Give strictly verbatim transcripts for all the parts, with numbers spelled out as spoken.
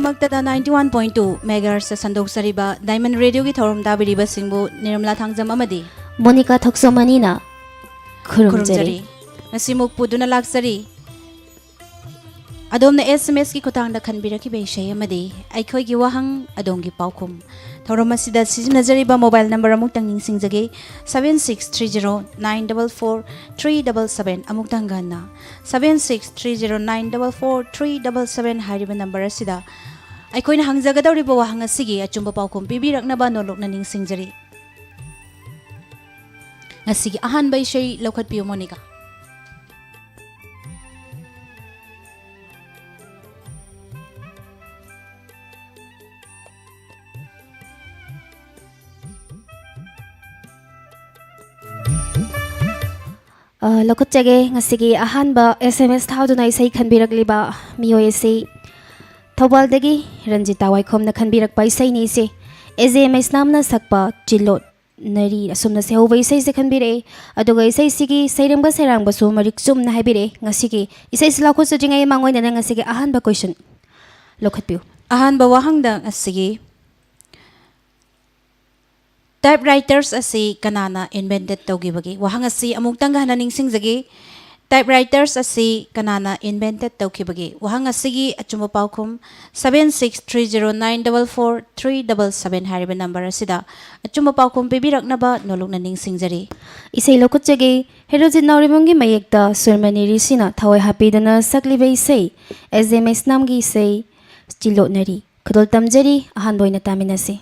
ꯃꯛꯇꯗ ninety one point two megahertz ꯁꯟꯗꯣꯛꯆꯔꯤꯕ Diamond Radio ꯒꯤ ꯊꯧꯔꯝ ꯇꯥꯕꯤꯔꯤꯕꯁꯤꯡꯕꯨ ꯅꯤꯔꯃꯂꯥ ꯊꯥꯡꯖꯝ ꯑꯃꯗꯤ ꯃꯣꯅꯤꯀꯥ ꯊꯣꯛꯆꯣꯝ ꯑꯅꯤꯅ ꯈꯨꯔꯨꯝꯖꯔꯤ꯫ ꯈꯨꯔꯨꯝꯖꯔꯤ꯫ ꯉꯁꯤꯃꯨꯛ ꯄꯨꯗꯨꯅ ꯂꯥꯛꯆꯔꯤ꯫ ꯑꯗꯣꯝꯅ S M S ꯀꯤ ꯈꯨꯠꯊꯥꯡꯗ ꯈꯟꯕꯤꯔꯛꯈꯤꯕ ꯏꯁꯩ ꯑꯃꯗꯤ ꯑꯩꯈꯣꯏꯒꯤ ꯋꯥꯍꯪ, ꯑꯗꯣꯝꯒꯤ ꯄꯥꯎꯈꯨꯝ꯫ ꯊꯧꯔꯝ ꯑꯁꯤꯗ ꯁꯤꯖꯤꯟꯅꯖꯔꯤꯕ mobile number ꯑꯃꯨꯛꯇꯪ ꯅꯤꯡꯁꯤꯡꯖꯒꯦ, seven six three zero nine double four three double seven꯫ ꯑꯃꯨꯛꯇꯪ ꯍꯟꯅ, seven six three zero nine double four three double seven ꯍꯥꯏꯔꯤꯕ number ꯑꯁꯤꯗ ꯑꯩꯈꯣꯏꯅ ꯍꯪꯖꯒꯗꯧꯔꯤꯕ ꯋꯥꯍꯪ ꯑꯁꯤꯒꯤ ꯑꯆꯨꯝꯕ ꯄꯥꯎꯈꯨꯝ ꯄꯤꯕꯤꯔꯛꯅꯕ ꯅꯣꯜꯂꯨꯛꯅ ꯅꯤꯡꯁꯤꯡꯖꯔꯤ꯫ ꯉꯁꯤꯒꯤ ꯑꯍꯥꯟꯕ ꯏꯁꯩ ꯂꯧꯈꯠꯄꯤꯌꯨ, ꯃꯣꯅꯤꯀꯥ꯫ ꯑ, ꯂꯧꯈꯠꯆꯒꯦ꯫ ꯉꯁꯤꯒꯤ ꯑꯍꯥꯟꯕ S M S ꯊꯥꯗꯨꯅ ꯏꯁꯩ ꯈꯟꯕꯤꯔꯛꯂꯤꯕ ꯃꯤꯑꯣꯏ ꯑꯁꯤ ꯊꯧꯕꯥꯜꯗꯒꯤ ꯔꯟꯖꯤꯇꯥ ꯋꯥꯏꯈꯣꯝꯅ ꯈꯟꯕꯤꯔꯛꯄ ꯏꯁꯩꯅꯤ꯫ ꯏꯆꯦ, S J ꯃꯩꯁꯅꯥꯝꯅ ꯁꯛꯄ ꯆꯤꯜꯂꯣꯠ ꯅꯔꯤ ꯑꯁꯨꯝꯅ ꯁꯩꯍꯧꯕ ꯏꯁꯩꯁꯦ ꯈꯟꯕꯤꯔꯛꯑꯦ꯫ ꯑꯗꯨꯒ ꯏꯁꯩꯁꯤꯒꯤ ꯁꯩꯔꯦꯝꯕ ꯁꯩꯔꯥꯡꯕꯁꯨ ꯃꯔꯤꯛ ꯆꯨꯝꯅ ꯍꯥꯏꯕꯤꯔꯛꯑꯦ꯫ ꯉꯁꯤꯒꯤ ꯏꯁꯩꯁꯤ ꯂꯧꯈꯠꯆꯗ꯭ꯔꯤꯉꯩ ꯃꯥꯡꯑꯣꯏꯅꯅ ꯉꯁꯤꯒꯤ ꯑꯍꯥꯟꯕ question ꯂꯧꯈꯠꯄꯤꯌꯨ꯫ ꯑꯍꯥꯟꯕ ꯋꯥꯍꯪꯗ ꯉꯁꯤꯒꯤ typewriters ꯑꯁꯤ ꯀꯅꯥꯅ invented ꯇꯧꯈꯤꯕꯒꯦ? ꯋꯥꯍꯪ ꯑꯁꯤ ꯑꯃꯨꯛꯇꯪꯒ ꯍꯟꯅ ꯅꯤꯡꯁꯤꯡꯖꯒꯦ꯫ Typewriters ꯑꯁꯤ ꯀꯅꯥꯅ invented ꯇꯧꯈꯤꯕꯒꯦ? ꯋꯥꯍꯪ ꯑꯁꯤꯒꯤ ꯑꯆꯨꯝꯕ ꯄꯥꯎꯈꯨꯝ seven six three zero nine double four three double seven ꯍꯥꯏꯔꯤꯕ number ꯑꯁꯤꯗ ꯑꯆꯨꯝꯕ ꯄꯥꯎꯈꯨꯝ ꯄꯤꯕꯤꯔꯛꯅꯕ ꯅꯣꯜꯂꯨꯛꯅ ꯅꯤꯡꯁꯤꯡꯖꯔꯤ꯫ ꯏꯁꯩ ꯂꯧꯈꯠꯆꯒꯦ꯫ ꯍꯦꯔꯣꯖꯤꯠ ꯅꯥꯎꯔꯦꯝꯕꯝꯒꯤ ꯃꯌꯦꯛꯇ ꯁꯨꯔꯃꯅꯤ ꯔꯤꯁꯤꯅ ꯊꯋꯥꯏ ꯍꯥꯞꯄꯤꯗꯨꯅ ꯁꯛꯂꯤꯕ ꯏꯁꯩ, S J ꯃꯩꯁꯅꯥꯝꯒꯤ ꯏꯁꯩ ꯆꯤꯜꯂꯣꯠꯅꯔꯤ꯫ ꯈꯨꯗꯣꯜ ꯇꯝꯖꯔꯤ, ꯑꯍꯥꯟꯕ ꯑꯣꯏꯅ ꯇꯥꯃꯤꯟꯅꯁꯤ꯫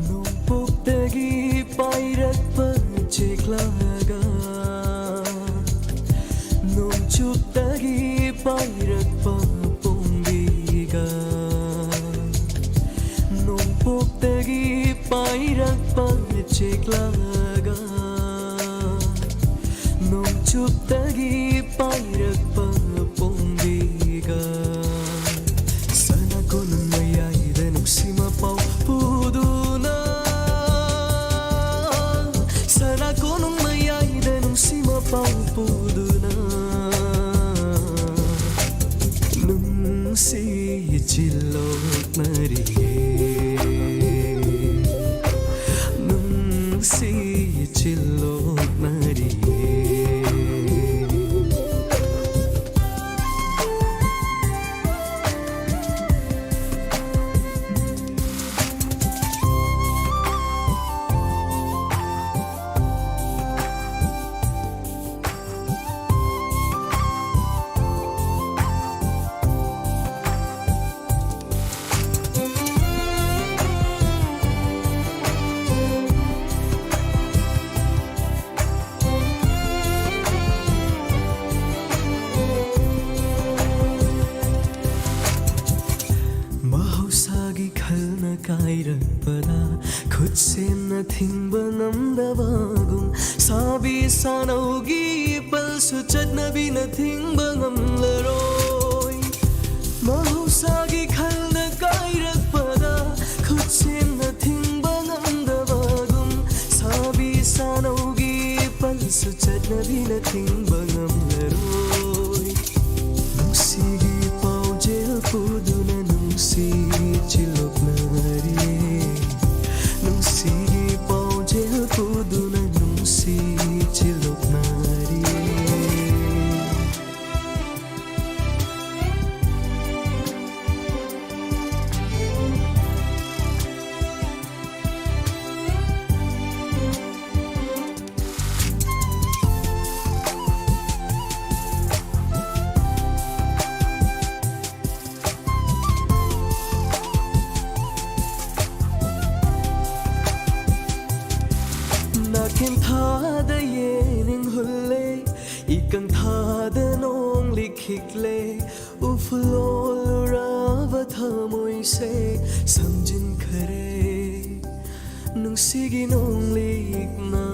ꯅꯣꯡꯄꯣꯛꯇꯒꯤ ꯄꯥꯏꯔꯛꯄ ꯆꯦꯛꯂꯛꯑꯒ, ꯅꯣꯡꯆꯨꯞꯇꯒꯤ ꯄꯥꯏꯔꯛꯄ ꯄꯣꯝꯕꯤꯒ, ꯅꯣꯡꯄꯣꯛꯇꯒꯤ ꯄꯥꯏꯔꯛꯄ ꯆꯦꯛꯂꯛꯑꯒ, ꯅꯣꯡꯆꯨꯞꯇꯒꯤ ꯄꯥꯏꯔꯛꯄ ꯄꯣꯝꯕꯤꯒ, ꯁꯅꯥ ꯀꯣꯅꯨꯡ ꯃꯌꯥꯏꯗ ꯅꯨꯡꯁꯤ ꯃꯄꯥꯎ ꯄꯨꯗꯨꯅ, ꯁꯅꯥ ꯀꯣꯅꯨꯡ ꯃꯌꯥꯏꯗ ꯅꯨꯡꯁꯤ ꯃꯄꯥꯎ ꯄꯨꯗꯨꯅ, ꯅꯨꯡꯁꯤ ꯁꯥꯟꯅꯧꯒꯤ ꯏꯄꯜꯁꯨ ꯆꯠꯅꯕꯤꯅ ꯊꯤꯡꯕ ꯉꯝꯂꯔꯣꯏ꯫ ꯃꯍꯧꯁꯥꯒꯤ ꯈꯜꯅ ꯀꯥꯏꯔꯛꯄꯗ ꯈꯨꯠꯁꯦꯝꯅ ꯊꯤꯡꯕ ꯉꯝꯗꯕꯒꯨꯝ, ꯁꯥꯕꯤ ꯁꯥꯟꯅꯧꯒꯤ ꯏꯄꯜꯁꯨ ꯆꯠꯅꯕꯤꯅ ꯊꯤꯡꯕ ꯉꯝꯂꯔꯣꯏ꯫ ꯅꯨꯡꯁꯤꯒꯤ ꯄꯥꯎꯖꯦꯜ ꯄꯨꯗꯨꯅ ꯅꯨꯡꯁꯤ ꯆꯤꯜꯂꯣꯛꯅꯔꯤꯌꯦ꯫ ꯅꯨꯡꯁꯤꯒꯤ ꯄꯥꯎꯖꯦꯜ ꯄꯨꯗꯨꯅ ꯅꯨꯡꯁꯤ ꯆꯤꯜꯂꯣꯛꯅꯔꯤꯌꯦ꯫ ꯅꯥꯀꯦꯟ ꯊꯥꯗ ꯌꯦꯅꯤꯡ ꯍꯨꯜꯂꯦ, ꯏꯀꯪ ꯊꯥꯗ ꯅꯣꯡ ꯂꯤꯛꯈꯤꯛꯂꯦ, ꯎꯐꯨꯜꯂꯣꯜꯂꯨꯔꯕ ꯊꯃꯣꯏꯁꯦ ꯁꯝꯖꯤꯟꯈꯔꯦ꯫ ꯅꯨꯡꯁꯤꯒꯤ ꯅꯣꯡꯂꯤꯛꯅ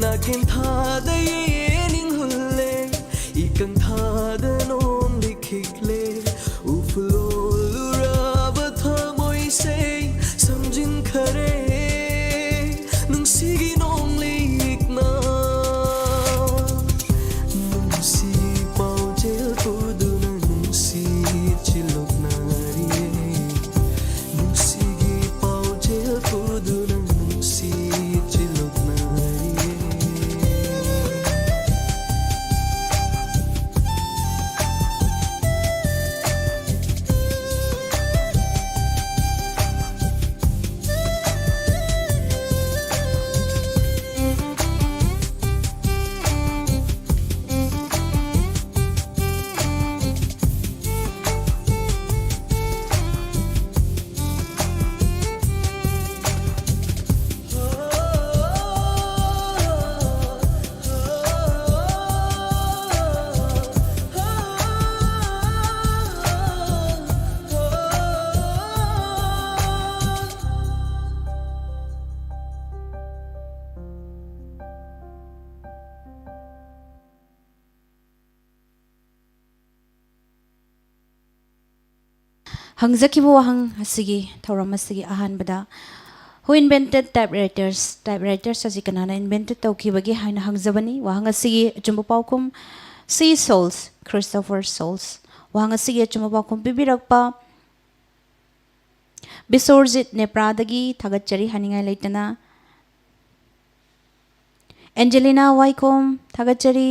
ꯅꯥꯀꯦꯟ ꯊꯥꯗ ꯌꯦꯅꯤꯡ ꯍꯨꯜꯂꯦ, ꯏꯀꯪ ꯊꯥꯗ ꯅꯣꯡ ꯂꯤꯛꯈꯤꯛꯂꯦ, ꯎꯐꯨꯜꯂꯣꯜꯂꯨꯔꯕ ꯊꯃꯣꯏꯁꯦ ꯁꯝꯖꯤꯟꯈꯔꯦ꯫ ꯅꯨꯡꯁꯤꯒꯤ ꯅꯣꯡꯂꯤꯛꯅ ꯅꯨꯡꯁꯤ ꯄꯥꯎꯖꯦꯜ ꯄꯨꯗꯨꯅ ꯅꯨꯡꯁꯤ ꯆꯤꯜꯂꯣꯛꯅꯔꯤꯌꯦ꯫ ꯅꯨꯡꯁꯤꯒꯤ ꯄꯥꯎꯖꯦꯜ ꯄꯨꯗꯨꯅ ꯅꯨꯡꯁꯤ ꯆꯤꯜꯂꯣꯛꯅꯔꯤꯌꯦ꯫ ꯍꯪꯖꯈꯤꯕ ꯋꯥꯍꯪ ꯑꯁꯤꯒꯤ ꯊꯧꯔꯝ ꯑꯁꯤꯒꯤ ꯑꯍꯥꯟꯕꯗ, "Who invented typewriters?" Typewriters ꯑꯁꯤ ꯀꯅꯥꯅ invented ꯇꯧꯈꯤꯕꯒꯦ ꯍꯥꯏꯅ ꯍꯪꯖꯕꯅꯤ꯫ ꯋꯥꯍꯪ ꯑꯁꯤꯒꯤ ꯑꯆꯨꯝꯕ ꯄꯥꯎꯈꯨꯝ, C. Soles, Christopher Soles꯫ ꯋꯥꯍꯪ ꯑꯁꯤꯒꯤ ꯑꯆꯨꯝꯕ ꯄꯥꯎꯈꯨꯝ ꯄꯤꯕꯤꯔꯛꯄ ꯕꯤꯁꯣꯔꯖꯤꯠ ꯅꯦꯄ꯭ꯔꯥꯗꯒꯤ ꯊꯥꯒꯠꯆꯔꯤ ꯍꯥꯏꯅꯤꯡꯉꯥꯏ ꯂꯩꯇꯅ꯫ ꯑꯦꯟꯖꯦꯂꯤꯅꯥ ꯋꯥꯏꯈꯣꯝ ꯊꯥꯒꯠꯆꯔꯤ꯫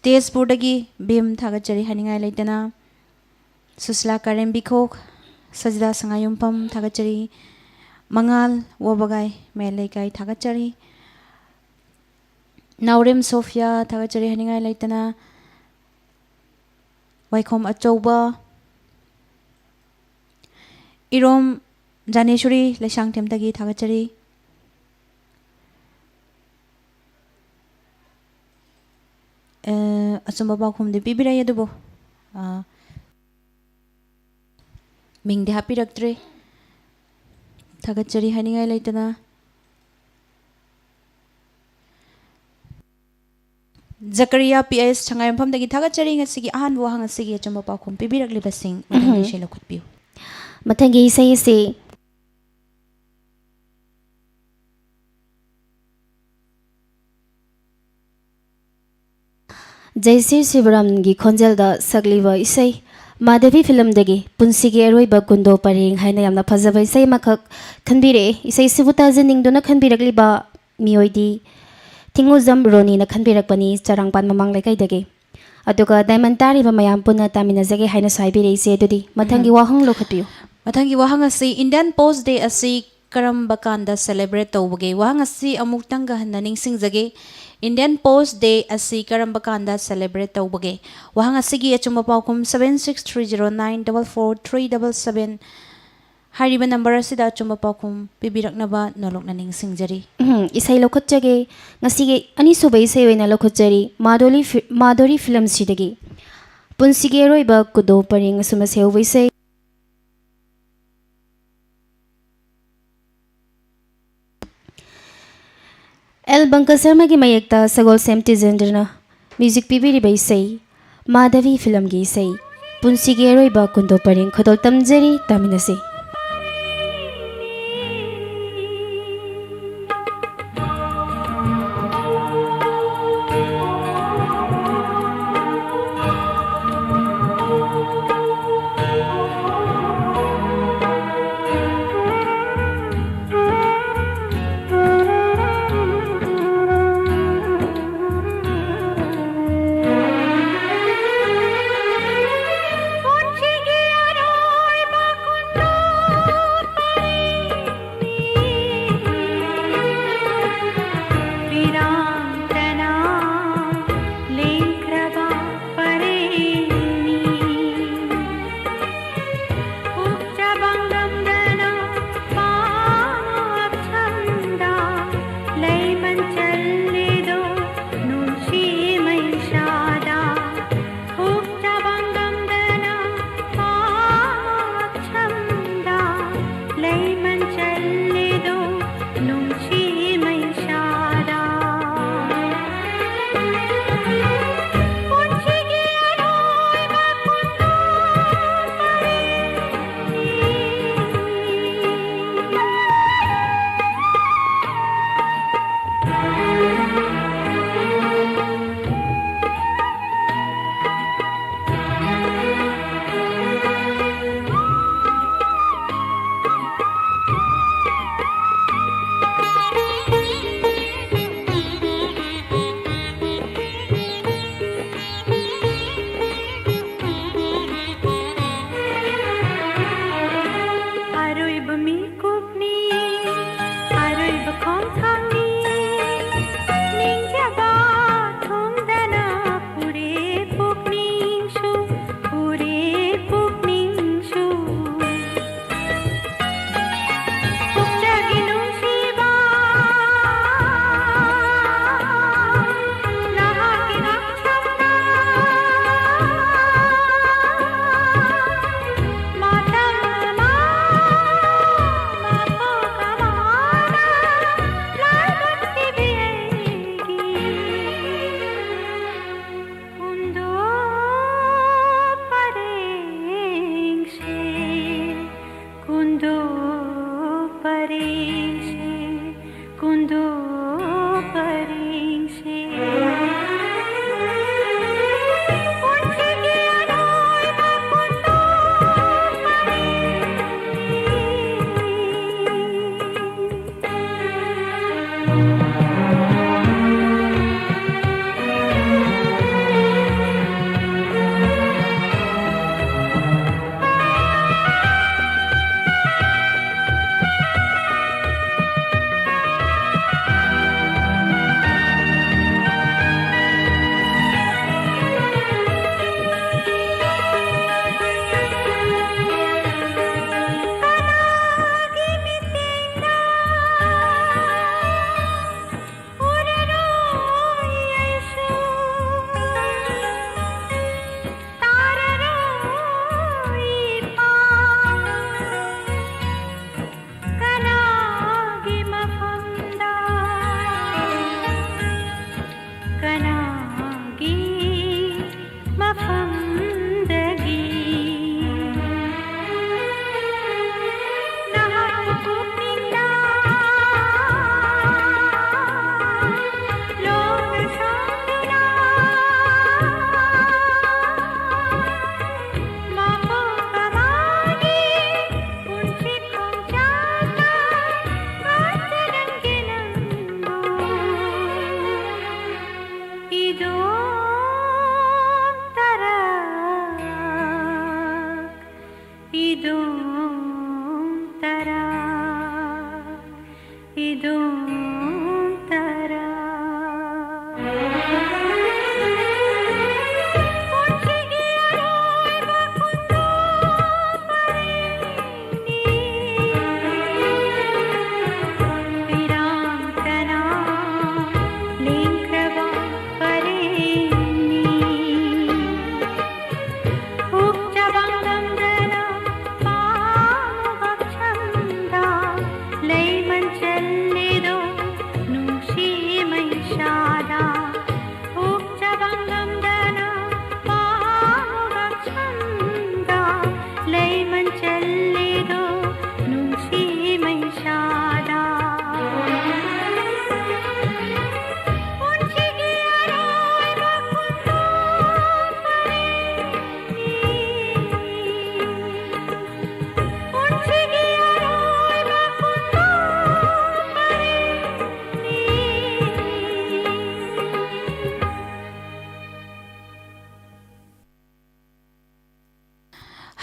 ꯇꯦꯖꯄꯨꯔꯗꯒꯤ ꯚꯤꯝ ꯊꯥꯒꯠꯆꯔꯤ ꯍꯥꯏꯅꯤꯡꯉꯥꯏ ꯂꯩꯇꯅ꯫ ꯁꯨꯁꯤꯂꯥ ꯀꯥꯔꯦꯝꯕꯤꯈꯣꯛ, ꯁꯖꯤꯗꯥ ꯁꯉꯥꯏꯌꯨꯝꯐꯝ ꯊꯥꯒꯠꯆꯔꯤ꯫ ꯃꯉꯥꯜ ꯋꯥꯕꯒꯥꯏ ꯃꯌꯥꯏ ꯂꯩꯀꯥꯏ ꯊꯥꯒꯠꯆꯔꯤ꯫ ꯅꯥꯎꯔꯦꯝ ꯁꯣꯐꯤꯌꯥ ꯊꯥꯒꯠꯆꯔꯤ ꯍꯥꯏꯅꯤꯡꯉꯥꯏ ꯂꯩꯇꯅ꯫ ꯋꯥꯏꯈꯣꯝ ꯑꯆꯧꯕ, ꯏꯔꯣꯝ ꯖꯥꯅꯦꯁꯣꯔꯤ ꯂꯩꯁꯥꯡꯊꯦꯝꯗꯒꯤ ꯊꯥꯒꯠꯆꯔꯤ꯫ ꯑ, ꯑꯆꯨꯝꯕ ꯄꯥꯎꯈꯨꯝꯗꯤ ꯄꯤꯕꯤꯔꯛꯏ, ꯑꯗꯨꯕꯨ, ꯑ, ꯃꯤꯡꯗꯤ ꯍꯥꯞꯄꯤꯔꯛꯇ꯭ꯔꯦ꯫ ꯊꯥꯒꯠꯆꯔꯤ ꯍꯥꯏꯅꯤꯡꯉꯥꯏ ꯂꯩꯇꯅ꯫ ꯖꯀꯔꯤꯌꯥ ꯄꯤ ꯑꯦꯁ ꯁꯉꯥꯏꯌꯨꯝꯐꯝꯗꯒꯤ ꯊꯥꯒꯠꯆꯔꯤ꯫ ꯉꯁꯤꯒꯤ ꯑꯍꯥꯟꯕ ꯋꯥꯍꯪ ꯑꯁꯤꯒꯤ ꯑꯆꯨꯝꯕ ꯄꯥꯎꯈꯨꯝ ꯄꯤꯕꯤꯔꯛꯂꯤꯕꯁꯤꯡ ꯃꯊꯪꯒꯤ ꯎꯝ꯫ ꯏꯁꯩ ꯂꯧꯈꯠꯄꯤꯌꯨ꯫ ꯃꯊꯪꯒꯤ ꯏꯁꯩ ꯑꯁꯤ ꯖꯩꯁ꯭ꯔꯤ ꯁꯤꯕꯔꯥꯝꯒꯤ ꯈꯣꯟꯖꯦꯜꯗ ꯁꯛꯂꯤꯕ ꯏꯁꯩ, ꯃꯥꯙꯕꯤ ꯐꯤꯂꯝꯗꯒꯤ ꯄꯨꯟꯁꯤꯒꯤ ꯑꯔꯣꯏꯕ ꯀꯨꯟꯗꯣ ꯄꯔꯦꯡ ꯍꯥꯏꯅ ꯌꯥꯝꯅ ꯐꯖꯕ ꯏꯁꯩ ꯑꯃꯈꯛ ꯈꯟꯕꯤꯔꯛꯑꯦ꯫ ꯏꯁꯩꯁꯤꯕꯨ ꯇꯥꯖꯅꯤꯡꯗꯨꯅ ꯈꯟꯕꯤꯔꯛꯂꯤꯕ ꯃꯤꯑꯣꯏꯗꯤ ꯊꯤꯡꯉꯨꯖꯝ ꯔꯣꯅꯤꯅ ꯈꯟꯕꯤꯔꯛꯄꯅꯤ, ꯆꯔꯥꯡꯄꯥꯟ ꯃꯃꯥꯡ ꯂꯩꯀꯥꯏꯗꯒꯤ꯫ ꯑꯗꯨꯒ ꯗꯥꯏꯃꯟ ꯇꯥꯔꯤꯕ ꯃꯌꯥꯝ ꯄꯨꯟꯅ ꯇꯥꯃꯤꯟꯅꯖꯒꯦ ꯍꯥꯏꯅꯁꯨ ꯍꯥꯏꯕꯤꯔꯛꯏ, ꯏꯆꯦ꯫ ꯑꯗꯨꯗꯤ ꯃꯊꯪꯒꯤ ꯎꯝ꯫ ꯋꯥꯍꯪ ꯂꯧꯈꯠꯄꯤꯌꯨ꯫ ꯃꯊꯪꯒꯤ ꯋꯥꯍꯪ ꯑꯁꯤ, Indian Post Day ꯑꯁꯤ ꯀꯔꯝꯕ ꯀꯥꯟꯗ celebrate ꯇꯧꯕꯒꯦ? ꯋꯥꯍꯪ ꯑꯁꯤ ꯑꯃꯨꯛꯇꯪꯒ ꯍꯟꯅ ꯅꯤꯡꯁꯤꯡꯖꯒꯦ꯫ Indian Post Day ꯑꯁꯤ ꯀꯔꯝꯕ ꯀꯥꯟꯗ celebrate ꯇꯧꯕꯒꯦ? ꯋꯥꯍꯪ ꯑꯁꯤꯒꯤ ꯑꯆꯨꯝꯕ ꯄꯥꯎꯈꯨꯝ seven six three zero nine double four three double seven ꯍꯥꯏꯔꯤꯕ number ꯑꯁꯤꯗ ꯑꯆꯨꯝꯕ ꯄꯥꯎꯈꯨꯝ ꯄꯤꯕꯤꯔꯛꯅꯕ ꯅꯣꯂꯨꯛꯅ ꯅꯤꯡꯁꯤꯡꯖꯔꯤ꯫ ꯎꯝ, ꯏꯁꯩ ꯂꯧꯈꯠꯆꯒꯦ꯫ ꯉꯁꯤꯒꯤ ꯑꯅꯤꯁꯨꯕ ꯏꯁꯩ ꯑꯣꯏꯅ ꯂꯧꯈꯠꯆꯔꯤ, ꯃꯥꯗꯣꯂꯤ ꯐꯤ-, ꯃꯥꯗꯣꯔꯤ ꯐꯤꯂꯝꯁꯤꯗꯒꯤ ꯄꯨꯟꯁꯤꯒꯤ ꯑꯔꯣꯏꯕ ꯀꯨꯗꯣ ꯄꯔꯦꯡ ꯑꯁꯨꯝ ꯑꯁꯦ ꯍꯧꯕ ꯏꯁꯩ꯫ ꯑꯦꯜ ꯕꯪꯀ ꯁꯔꯃꯒꯤ ꯃꯌꯦꯛꯇ ꯁꯒꯣꯜꯁꯦꯝ ꯇꯤꯖꯦꯟꯗ꯭ꯔꯅ ꯃ꯭ꯌꯨꯖꯤꯛ ꯄꯤꯕꯤꯔꯤꯕ ꯏꯁꯩ ꯃꯥꯙꯕꯤ ꯐꯤꯂꯝꯒꯤ ꯏꯁꯩ ꯄꯨꯟꯁꯤꯒꯤ ꯑꯔꯣꯏꯕ ꯀꯨꯟꯗꯣ ꯄꯔꯦꯡ ꯈꯨꯗꯣꯜ ꯇꯝꯖꯔꯤ, ꯇꯥꯃꯤꯟꯅꯁꯤ꯫ ꯑꯔꯣꯏꯕ ꯃꯤꯀꯨꯞꯅꯤ, ꯑꯔꯣꯏꯕ ꯈꯣꯡꯊꯥꯡꯅꯤ, ꯅꯤꯡꯖꯕ ꯊꯨꯡꯗꯅ ꯄꯨꯔꯦ ꯄꯨꯛꯅꯤꯡꯁꯨ, ꯄꯨꯔꯦ ꯄꯨꯛꯅꯤꯡꯁꯨ꯫ ꯄꯨꯛꯆꯒꯤ ꯅꯨꯡꯁꯤꯕ, ꯅꯍꯥꯛꯀꯤ ꯉꯛꯁꯝꯗ ꯃꯇꯝ ꯑꯃ ꯃꯄꯨ ꯄꯔꯤꯡꯁꯦ, ꯀꯨꯟꯗꯣ ꯄꯔꯤꯡꯁꯦ꯫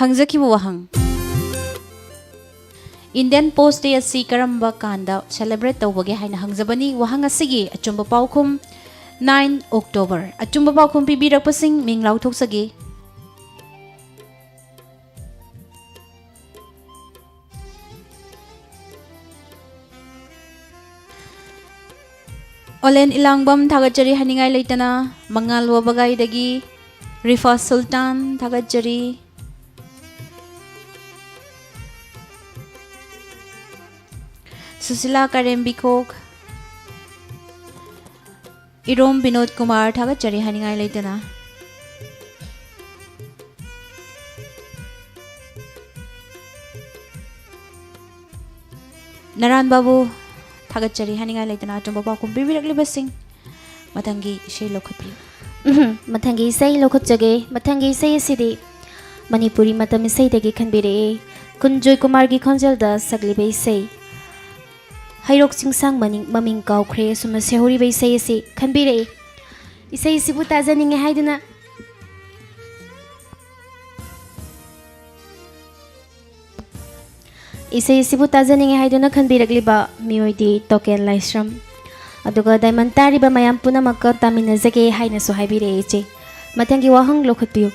ꯍꯪꯖꯈꯤꯕ ꯋꯥꯍꯪ, Indian Post Day ꯑꯁꯤ ꯀꯔꯝꯕ ꯀꯥꯟꯗ celebrate ꯇꯧꯕꯒꯦ ꯍꯥꯏꯅ ꯍꯪꯖꯕꯅꯤ꯫ ꯋꯥꯍꯪ ꯑꯁꯤꯒꯤ ꯑꯆꯨꯝꯕ ꯄꯥꯎꯈꯨꯝ, nine October꯫ ꯑꯆꯨꯝꯕ ꯄꯥꯎꯈꯨꯝ ꯄꯤꯕꯤꯔꯛꯄꯁꯤꯡ ꯃꯤꯡ ꯂꯥꯎꯊꯣꯛꯆꯒꯦ꯫ ꯑꯣꯂꯦꯟ ꯏꯂꯥꯡꯕꯝ, ꯊꯥꯒꯠꯆꯔꯤ ꯍꯥꯏꯅꯤꯡꯉꯥꯏ ꯂꯩꯇꯅ꯫ ꯃꯉꯥꯜ ꯋꯥꯕꯒꯥꯏꯗꯒꯤ ꯔꯤꯐꯥ ꯁꯨꯜꯇꯥꯟ, ꯊꯥꯒꯠꯆꯔꯤ꯫ ꯁꯨꯁꯤꯂꯥ ꯀꯔꯦꯝꯕꯤꯈꯣꯛ, ꯏꯔꯣꯝ ꯕꯤꯅꯣꯗ ꯀꯨꯃꯥꯔ, ꯊꯥꯒꯠꯆꯔꯤ ꯍꯥꯏꯅꯤꯡꯉꯥꯏ ꯂꯩꯇꯅ꯫ ꯅꯔꯥꯟ ꯕꯥꯕꯨ, ꯊꯥꯒꯠꯆꯔꯤ ꯍꯥꯏꯅꯤꯡꯉꯥꯏ ꯂꯩꯇꯅ ꯑꯆꯨꯝꯕ ꯄꯥꯎꯈꯨꯝ ꯄꯤꯕꯤꯔꯛꯂꯤꯕꯁꯤꯡ꯫ ꯃꯊꯪꯒꯤ ꯏꯁꯩ ꯂꯧꯈꯠꯄꯤꯌꯨ꯫ ꯎꯝꯍꯨꯝ, ꯃꯊꯪꯒꯤ ꯏꯁꯩ ꯂꯧꯈꯠꯆꯒꯦ꯫ ꯃꯊꯪꯒꯤ ꯏꯁꯩ ꯑꯁꯤꯗꯤ ꯃꯅꯤꯄꯨꯔꯤ ꯃꯇꯝ ꯏꯁꯩꯗꯒꯤ ꯈꯟꯕꯤꯔꯛꯑꯦ꯫ ꯀꯨꯟꯖꯣꯏ ꯀꯨꯃꯥꯔꯒꯤ ꯈꯣꯟꯖꯦꯜꯗ ꯁꯛꯂꯤꯕ ꯏꯁꯩ ꯍꯩꯔꯣꯛ ꯆꯤꯡꯁꯥꯡ ꯃꯅꯤꯡ ꯃꯃꯤꯡ ꯀꯥꯎꯈ꯭ꯔꯦ ꯑꯁꯨꯝꯅ ꯁꯩꯍꯧꯔꯤꯕ ꯏꯁꯩ ꯑꯁꯤ ꯈꯟꯕꯤꯔꯛꯏ꯫ ꯏꯁꯩ ꯑꯁꯤꯕꯨ ꯇꯥꯖꯅꯤꯡꯉꯦ ꯍꯥꯏꯗꯨꯅ, ꯏꯁꯩ ꯑꯁꯤꯕꯨ ꯇꯥꯖꯅꯤꯡꯉꯦ ꯍꯥꯏꯗꯨꯅ ꯈꯟꯕꯤꯔꯛꯂꯤꯕ ꯃꯤꯑꯣꯏꯗꯤ ꯇꯣꯀꯦꯟ ꯂꯥꯏꯁ꯭ꯔꯝ꯫ ꯑꯗꯨꯒ ꯗꯥꯏꯃꯟ ꯇꯥꯔꯤꯕ ꯃꯌꯥꯝ ꯄꯨꯝꯅꯃꯛꯀ ꯇꯥꯃꯤꯟꯅꯖꯒꯦ ꯍꯥꯏꯅꯁꯨ ꯍꯥꯏꯕꯤꯔꯛꯑꯦ ꯏꯆꯦ꯫ ꯃꯊꯪꯒꯤ ꯋꯥꯍꯪ ꯂꯧꯈꯠꯄꯤꯌꯨ꯫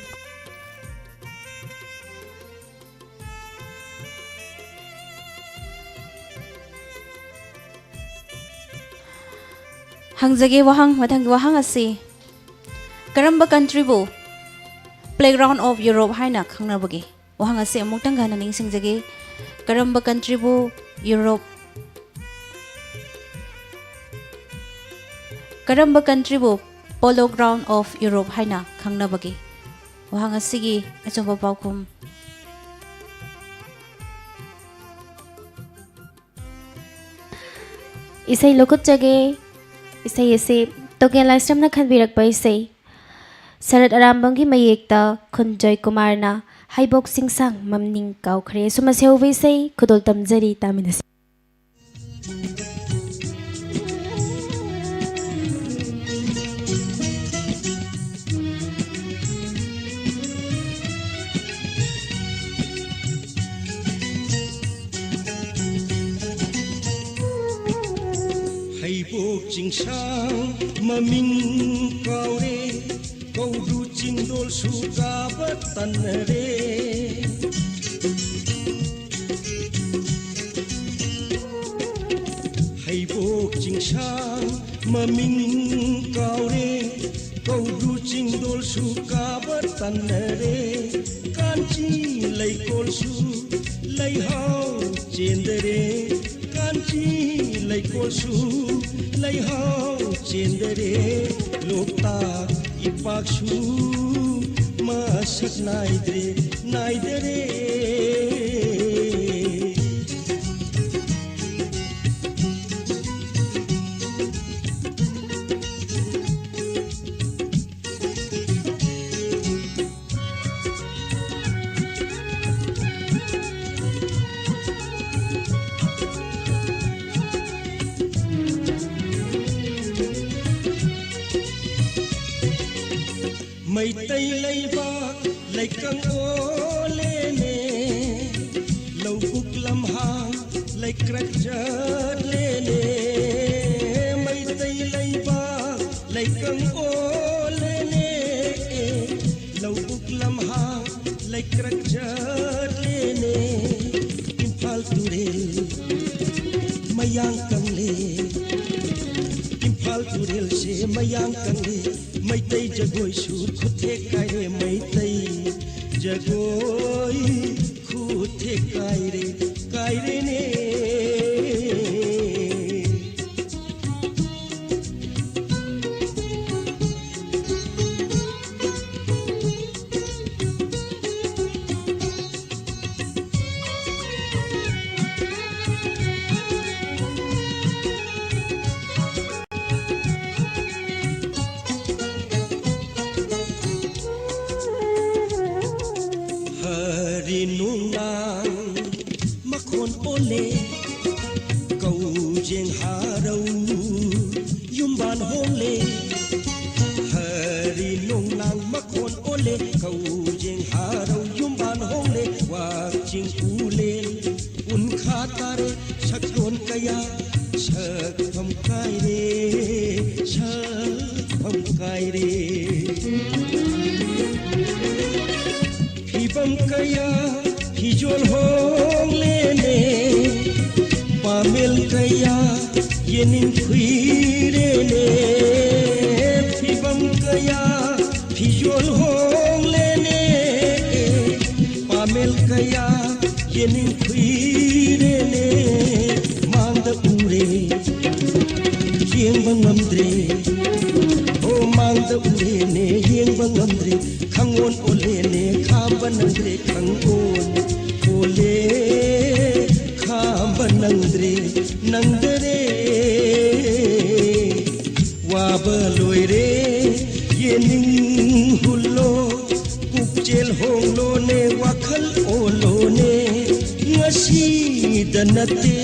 ꯍꯪꯖꯒꯦ ꯋꯥꯍꯪ, ꯃꯊꯪꯒꯤ ꯋꯥꯍꯪ ꯑꯁꯤ, ꯀꯔꯝꯕ countryꯕꯨ Playground of Europe ꯍꯥꯏꯅ ꯈꯪꯅꯕꯒꯦ? ꯋꯥꯍꯪ ꯑꯁꯤ ꯑꯃꯨꯛꯇꯪ ꯍꯟꯅ ꯅꯤꯡꯁꯤꯡꯖꯒꯦ꯫ ꯀꯔꯝꯕ countryꯕꯨ Europe, ꯀꯔꯝꯕ countryꯕꯨ Polo Ground of Europe ꯍꯥꯏꯅ ꯈꯪꯅꯕꯒꯦ? ꯋꯥꯍꯪ ꯑꯁꯤꯒꯤ ꯑꯆꯨꯝꯕ ꯄꯥꯎꯈꯨꯝ꯫ ꯏꯁꯩ ꯂꯧꯈꯠꯆꯒꯦ꯫ ꯏꯁꯩ ꯑꯁꯤ ꯇꯣꯀꯦꯟ ꯂꯥꯏꯁ꯭ꯔꯝꯅ ꯈꯟꯕꯤꯔꯛꯄ ꯏꯁꯩ꯫ ꯁꯔꯠ ꯑꯔꯥꯝꯕꯝꯒꯤ ꯃꯌꯦꯛꯇ ꯈꯨꯟꯖꯣꯏ ꯀꯨꯃꯥꯔꯅ ꯍꯩꯕꯣꯛ ꯆꯤꯡꯁꯥꯡ ꯃꯝꯅꯤꯡ ꯀꯥꯎꯈ꯭ꯔꯦ ꯑꯁꯨꯝꯅ ꯁꯩꯍꯧꯕ ꯏꯁꯩ ꯈꯨꯗꯣꯜ ꯇꯝꯖꯔꯤ, ꯇꯥꯃꯤꯟꯅꯁꯤ꯫ ꯆꯤꯡꯁꯥꯡ ꯃꯃꯤꯡ ꯀꯥꯎꯔꯦ, ꯀꯧꯕ꯭ꯔꯨ ꯆꯤꯡꯗꯣꯜꯁꯨ ꯀꯥꯕ ꯇꯟꯅꯔꯦ꯫ ꯍꯩꯕꯣꯛ ꯆꯤꯡꯁꯥꯡ ꯃꯃꯤꯡ ꯀꯥꯎꯔꯦ, ꯀꯧꯕ꯭ꯔꯨ ꯆꯤꯡꯗꯣꯜꯁꯨ ꯀꯥꯕ ꯇꯟꯅꯔꯦ꯫ ꯀꯥꯟꯆꯤ ꯂꯩꯀꯣꯜꯁꯨ ꯂꯩꯍꯥꯎ ꯆꯦꯟꯗꯔꯦ꯫ ꯀꯥꯟꯆꯤ ꯂꯩꯀꯣꯜꯁꯨ ꯂꯩꯍꯥꯎ ꯆꯦꯟꯗꯔꯦ꯫ ꯂꯣꯛꯇꯥꯛ ꯏꯄꯥꯛꯁꯨ ꯃꯁꯛ ꯅꯥꯏꯗ꯭ꯔꯦ, ꯅꯥꯏꯗꯔꯦ꯫ ꯃꯩꯇꯩ ꯂꯩꯕꯥꯛ ꯂꯩꯀꯪ ꯑꯣꯜꯂꯦꯅꯦ, ꯂꯧꯕꯨꯛ ꯂꯝꯍꯥꯡ ꯂꯩꯀ꯭ꯔꯛ ꯆꯠꯂꯦꯅꯦ꯫ ꯃꯩꯇꯩ ꯂꯩꯕꯥꯛ ꯂꯩꯀꯪ ꯑꯣꯜꯂꯦꯅꯦ, ꯂꯧꯕꯨꯛ ꯂꯝꯍꯥꯡ ꯂꯩꯀ꯭ꯔꯛ ꯆꯠꯂꯦꯅꯦ꯫ ꯏꯝꯐꯥꯜ ꯇꯨꯔꯦꯜ ꯃꯌꯥꯡ ꯀꯪꯂꯦ, ꯏꯝꯐꯥꯜ ꯇꯨꯔꯦꯜꯁꯦ ꯃꯌꯥꯡ ꯀꯪꯂꯦ꯫ ꯃꯩꯇꯩ ꯖꯒꯣꯏꯁꯨ ꯈꯨꯠꯊꯦꯛ ꯀꯥꯏꯔꯦ, ꯃꯩꯇꯩ ꯖꯒꯣꯏ ꯈꯨꯠꯊꯦꯛ ꯀꯥꯏꯔꯦ, ꯀꯥꯏꯔꯦꯅꯦ꯫ ꯍꯔꯤ ꯅꯨꯡꯅꯥꯡ ꯃꯈꯣꯟ ꯑꯣꯜꯂꯦ, ꯀꯧꯖꯦꯡ ꯍꯥꯔꯧ ꯌꯨꯝꯕꯥꯟ ꯍꯣꯡꯂꯦ꯫ ꯍꯔꯤ ꯅꯣꯡꯅꯥꯡ ꯃꯈꯣꯟ ꯑꯣꯜꯂꯦ, ꯀꯧꯖꯦꯡ ꯍꯥꯔꯧ ꯌꯨꯝꯕꯥꯟ ꯍꯣꯡꯂꯦ꯫ ꯋꯥꯛꯆꯤꯡ ꯎꯂꯦꯟ ꯎꯟꯈꯥ ꯇꯥꯔꯦ, ꯁꯛꯂꯣꯟ ꯀꯌꯥ ꯁꯛꯐꯝ ꯀꯥꯏꯔꯦ, ꯁꯛꯐꯝ ꯀꯥꯏꯔꯦ꯫ ꯐꯤꯕꯝ ꯀꯌꯥ ꯐꯤꯖꯣꯜ ꯍꯣꯡꯂꯦꯅꯦ, ꯄꯥꯃꯦꯜ ꯀꯌꯥ ꯌꯦꯅꯤꯡ ꯈꯨꯏꯔꯦꯅꯦ꯫ ꯐꯤꯕꯝ ꯀꯌꯥ ꯐꯤꯖꯣꯜ ꯍꯣꯡꯂꯦꯅꯦ, ꯄꯥꯃꯦꯜ ꯀꯌꯥ ꯌꯦꯅꯤꯡ ꯈꯨꯏꯔꯦꯅꯦ꯫ ꯃꯥꯡꯗ ꯎꯔꯦ, ꯌꯦꯡꯕ ꯉꯝꯗ꯭ꯔꯦ꯫ ꯑꯣ, ꯃꯥꯡꯗ ꯎꯔꯦꯅꯦ, ꯌꯦꯡꯕ ꯉꯝꯗ꯭ꯔꯦ꯫ ꯈꯪꯑꯣꯟ ꯑꯣꯜꯂꯦꯅꯦ, ꯈꯥꯝꯕ ꯅꯪꯗ꯭ꯔꯦ꯫ ꯈꯪꯑꯣꯟ ꯑꯣꯜꯂꯦ, ꯈꯥꯝꯕ ꯅꯪꯗ꯭ꯔꯦ, ꯅꯪꯗꯔꯦ꯫ ꯋꯥꯕ ꯂꯣꯏꯔꯦ, ꯌꯦꯅꯤꯡ ꯍꯨꯜꯂꯣ꯫ ꯄꯨꯛꯆꯦꯜ ꯍꯣꯡꯂꯣꯅꯦ, ꯋꯥꯈꯜ ꯑꯣꯜꯂꯣꯅꯦ꯫ ꯉꯁꯤꯗ ꯅꯠꯇꯦ,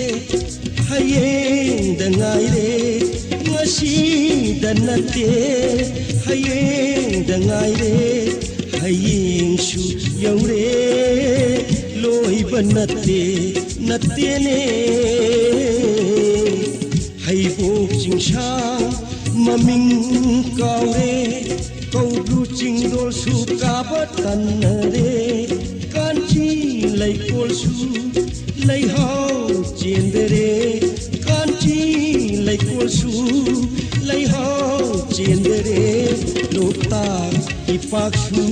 ꯍꯌꯦꯡꯗ ꯉꯥꯏꯔꯦ꯫ ꯉꯁꯤꯗ ꯅꯠꯇꯦ, ꯍꯌꯦꯡꯗ ꯉꯥꯏꯔꯦ꯫ ꯍꯌꯦꯡꯁꯨ ꯌꯧꯔꯦ, ꯂꯣꯏꯕ ꯅꯠꯇꯦ, ꯅꯠꯇꯦꯅꯦ꯫ ꯍꯩꯕꯣꯛ ꯆꯤꯡꯁꯥꯡ ꯃꯃꯤꯡ ꯀꯥꯎꯔꯦ, ꯀꯧꯕ꯭ꯔꯨ ꯆꯤꯡꯗꯣꯜꯁꯨ ꯀꯥꯕ ꯇꯟꯅꯔꯦ꯫ ꯀꯥꯟꯆꯤ ꯂꯩꯀꯣꯜꯁꯨ ꯂꯩꯍꯥꯎ ꯆꯦꯟꯗꯔꯦ, ꯀꯥꯟꯆꯤ ꯂꯩꯀꯣꯜꯁꯨ ꯂꯩꯍꯥꯎ ꯆꯦꯟꯗꯔꯦ꯫ ꯂꯣꯛꯇꯥꯛ ꯏꯄꯥꯛꯁꯨ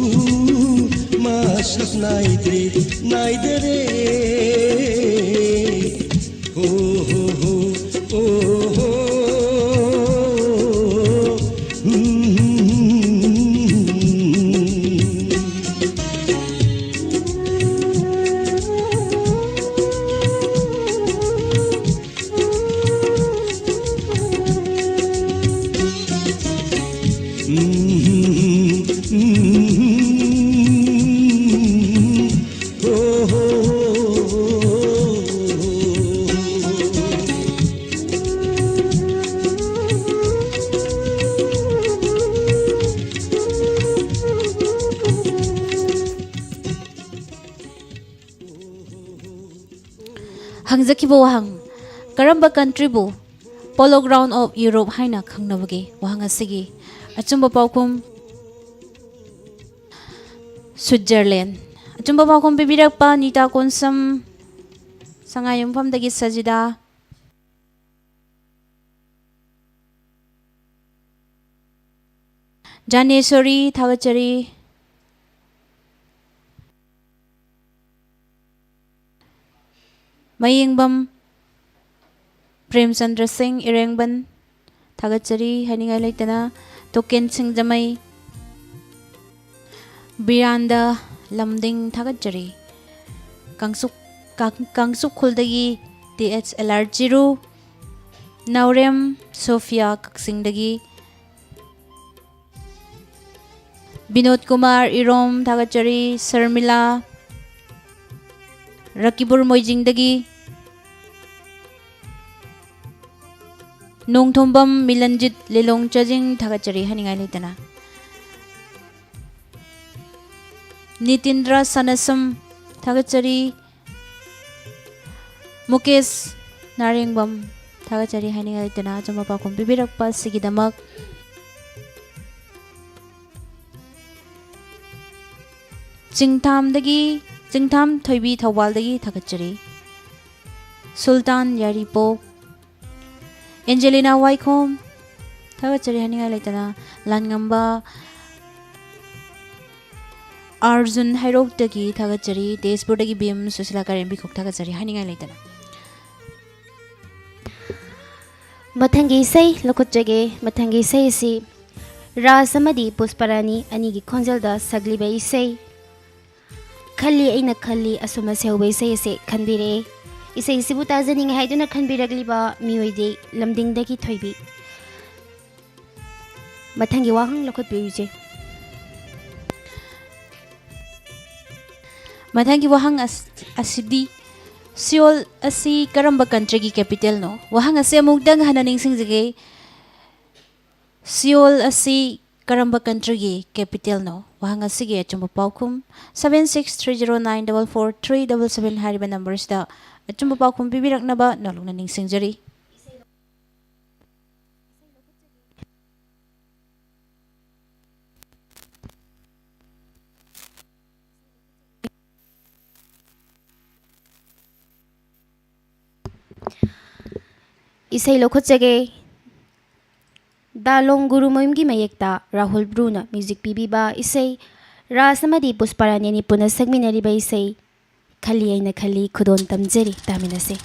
ꯃꯁꯛ ꯅꯥꯏꯗ꯭ꯔꯦ, ꯅꯥꯏꯗꯔꯦ꯫ ꯍꯣ, ꯍꯣ, ꯍꯣ, ꯑꯣ, ꯍꯣ꯫ ꯍꯪꯖꯈꯤꯕ ꯋꯥꯍꯪ, ꯀꯔꯝꯕ countryꯕꯨ Polo Ground of Europe ꯍꯥꯏꯅ ꯈꯪꯅꯕꯒꯦ? ꯋꯥꯍꯪ ꯑꯁꯤꯒꯤ ꯑꯆꯨꯝꯕ ꯄꯥꯎꯈꯨꯝ, Switzerland꯫ ꯑꯆꯨꯝꯕ ꯄꯥꯎꯈꯨꯝ ꯄꯤꯕꯤꯔꯛꯄ ꯅꯤꯇꯥ ꯀꯣꯟꯁꯝ, ꯁꯉꯥꯏꯌꯨꯝꯐꯝꯗꯒꯤ ꯁꯖꯤꯗꯥ, ꯖꯥꯅꯦꯁꯣꯔꯤ, ꯊꯥꯒꯠꯆꯔꯤ꯫ ꯃꯌꯦꯡꯕꯝ ꯄ꯭ꯔꯦꯝꯆꯟꯗ꯭ꯔ ꯁꯤꯡ, ꯏꯔꯦꯡꯕꯟ, ꯊꯥꯒꯠꯆꯔꯤ ꯍꯥꯏꯅꯤꯡꯉꯥꯏ ꯂꯩꯇꯅ꯫ ꯇꯣꯀꯦꯟ ꯁꯤꯡꯖꯃꯩ, ꯕꯤꯔꯥꯟꯗ ꯂꯝꯗꯤꯡ, ꯊꯥꯒꯠꯆꯔꯤ꯫ ꯀꯥꯡꯆꯨꯞ, ꯀꯥꯡ-, Kangchup ꯈꯨꯜꯗꯒꯤ T H L R ꯆꯤꯔꯨ, ꯅꯥꯎꯔꯦꯝ ꯁꯣꯐꯤꯌꯥ ꯀꯛꯆꯤꯡꯗꯒꯤ, ꯕꯤꯅꯣꯗ ꯀꯨꯃꯥꯔ ꯏꯔꯣꯝ, ꯊꯥꯒꯠꯆꯔꯤ꯫ ꯁꯔꯃꯤꯂꯥ, ꯔꯀꯤꯕꯨꯔ ꯃꯣꯏꯖꯤꯡꯗꯒꯤ꯫ ꯅꯣꯡꯊꯣꯝꯕꯝ ꯃꯤꯂꯟꯖꯤꯠ ꯂꯤꯂꯣꯡ ꯆꯥꯖꯤꯡ, ꯊꯥꯒꯠꯆꯔꯤ ꯍꯥꯏꯅꯤꯡꯉꯥꯏ ꯂꯩꯇꯅ꯫ ꯅꯤꯇꯤꯟꯗ꯭ꯔ ꯁꯅꯁꯝ, ꯊꯥꯒꯠꯆꯔꯤ꯫ ꯃꯨꯀꯦꯁ ꯅꯥꯔꯦꯡꯕꯝ, ꯊꯥꯒꯠꯆꯔꯤ ꯍꯥꯏꯅꯤꯡꯉꯥꯏ ꯂꯩꯇꯅ ꯑꯆꯨꯝꯕ ꯄꯥꯎꯈꯨꯝ ꯄꯤꯕꯤꯔꯛꯄ ꯑꯁꯤꯒꯤꯗꯃꯛ꯫ ꯆꯤꯡꯊꯥꯝꯗꯒꯤ, ꯆꯤꯡꯊꯥꯝ ꯊꯣꯏꯕꯤ ꯊꯧꯕꯥꯜꯗꯒꯤ ꯊꯥꯒꯠꯆꯔꯤ꯫ ꯁꯨꯜꯇꯥꯟ ꯌꯥꯏꯔꯤꯄꯣꯛ, ꯑꯦꯟꯖꯦꯂꯤꯅꯥ ꯋꯥꯏꯈꯣꯝ, ꯊꯥꯒꯠꯆꯔꯤ ꯍꯥꯏꯅꯤꯡꯉꯥꯏ ꯂꯩꯇꯅ꯫ ꯂꯥꯟꯉꯝꯕ ꯑꯥꯔꯖꯨꯟ ꯍꯩꯔꯣꯛꯇꯒꯤ ꯊꯥꯒꯠꯆꯔꯤ꯫ ꯇꯦꯖꯄꯨꯔꯗꯒꯤ ꯕꯤ ꯑꯦꯝ ꯁꯨꯁꯤꯂꯥ ꯀꯥꯔꯦꯝꯕꯤꯈꯣꯛ, ꯊꯥꯒꯠꯆꯔꯤ ꯍꯥꯏꯅꯤꯡꯉꯥꯏ ꯂꯩꯇꯅ꯫ ꯃꯊꯪꯒꯤ ꯏꯁꯩ ꯂꯧꯈꯠꯆꯒꯦ꯫ ꯃꯊꯪꯒꯤ ꯏꯁꯩ ꯑꯁꯤ ꯔꯥꯖ ꯑꯃꯗꯤ ꯄꯨꯁꯄꯔꯥꯅꯤ ꯑꯅꯤꯒꯤ ꯈꯣꯟꯖꯦꯜꯗ ꯁꯛꯂꯤꯕ ꯏꯁꯩ ꯈꯜꯂꯤ ꯑꯩꯅ ꯈꯜꯂꯤ ꯑꯁꯨꯝꯅ ꯁꯦꯍꯧꯕ ꯏꯁꯩ ꯑꯁꯤ ꯈꯟꯕꯤꯔꯛꯑꯦ꯫ ꯏꯁꯩꯁꯤꯕꯨ ꯇꯥꯖꯅꯤꯡꯉꯦ ꯍꯥꯏꯗꯨꯅ ꯈꯟꯕꯤꯔꯛꯂꯤꯕ ꯃꯤꯑꯣꯏꯗꯤ ꯂꯝꯗꯤꯡꯗꯒꯤ ꯊꯣꯏꯕꯤ꯫ ꯃꯊꯪꯒꯤ ꯋꯥꯍꯪ ꯂꯧꯈꯠꯄꯤꯌꯨ, ꯏꯆꯦ꯫ ꯃꯊꯪꯒꯤ ꯋꯥꯍꯪ ꯑꯁ-, ꯑꯁꯤꯗꯤ, ꯁꯤꯑꯣꯜ ꯑꯁꯤ ꯀꯔꯝꯕ countryꯒꯤ capitalꯅꯣ? ꯋꯥꯍꯪ ꯑꯁꯤ ꯑꯃꯨꯛꯇꯪ ꯍꯟꯅ ꯅꯤꯡꯁꯤꯡꯖꯒꯦ꯫ ꯁꯤꯑꯣꯜ ꯑꯁꯤ ꯀꯔꯝꯕ countryꯒꯤ capitalꯅꯣ? ꯋꯥꯍꯪ ꯑꯁꯤꯒꯤ ꯑꯆꯨꯝꯕ ꯄꯥꯎꯈꯨꯝ, seven six three zero nine double four three double seven ꯍꯥꯏꯔꯤꯕ numberꯁꯤꯗ ꯑꯆꯨꯝꯕ ꯄꯥꯎꯈꯨꯝ ꯄꯤꯕꯤꯔꯛꯅꯕ ꯅꯣꯂꯨꯛꯅ ꯅꯤꯡꯁꯤꯡꯖꯔꯤ꯫ ꯏꯁꯩ ꯂꯧꯈꯠꯆꯒꯦ꯫ ꯗꯥ ꯂꯣꯡ ꯒꯨꯔꯨꯃꯌꯨꯝꯒꯤ ꯃꯌꯦꯛꯇ ꯔꯥꯍꯨꯜ ꯕ꯭ꯔꯨꯅ ꯃ꯭ꯌꯨꯖꯤꯛ ꯄꯤꯕꯤꯕ ꯏꯁꯩ, ꯔꯥꯖ ꯑꯃꯗꯤ ꯄꯨꯁꯄꯥꯔꯥꯅꯤ ꯑꯅꯤ ꯄꯨꯟꯅ ꯁꯛꯃꯤꯟꯅꯔꯤꯕ ꯏꯁꯩ ꯈꯜꯂꯤ ꯑꯩꯅ ꯈꯜꯂꯤ꯫ ꯈꯨꯗꯣꯜ ꯇꯝꯖꯔꯤ, ꯇꯥꯃꯤꯟꯅꯁꯤ꯫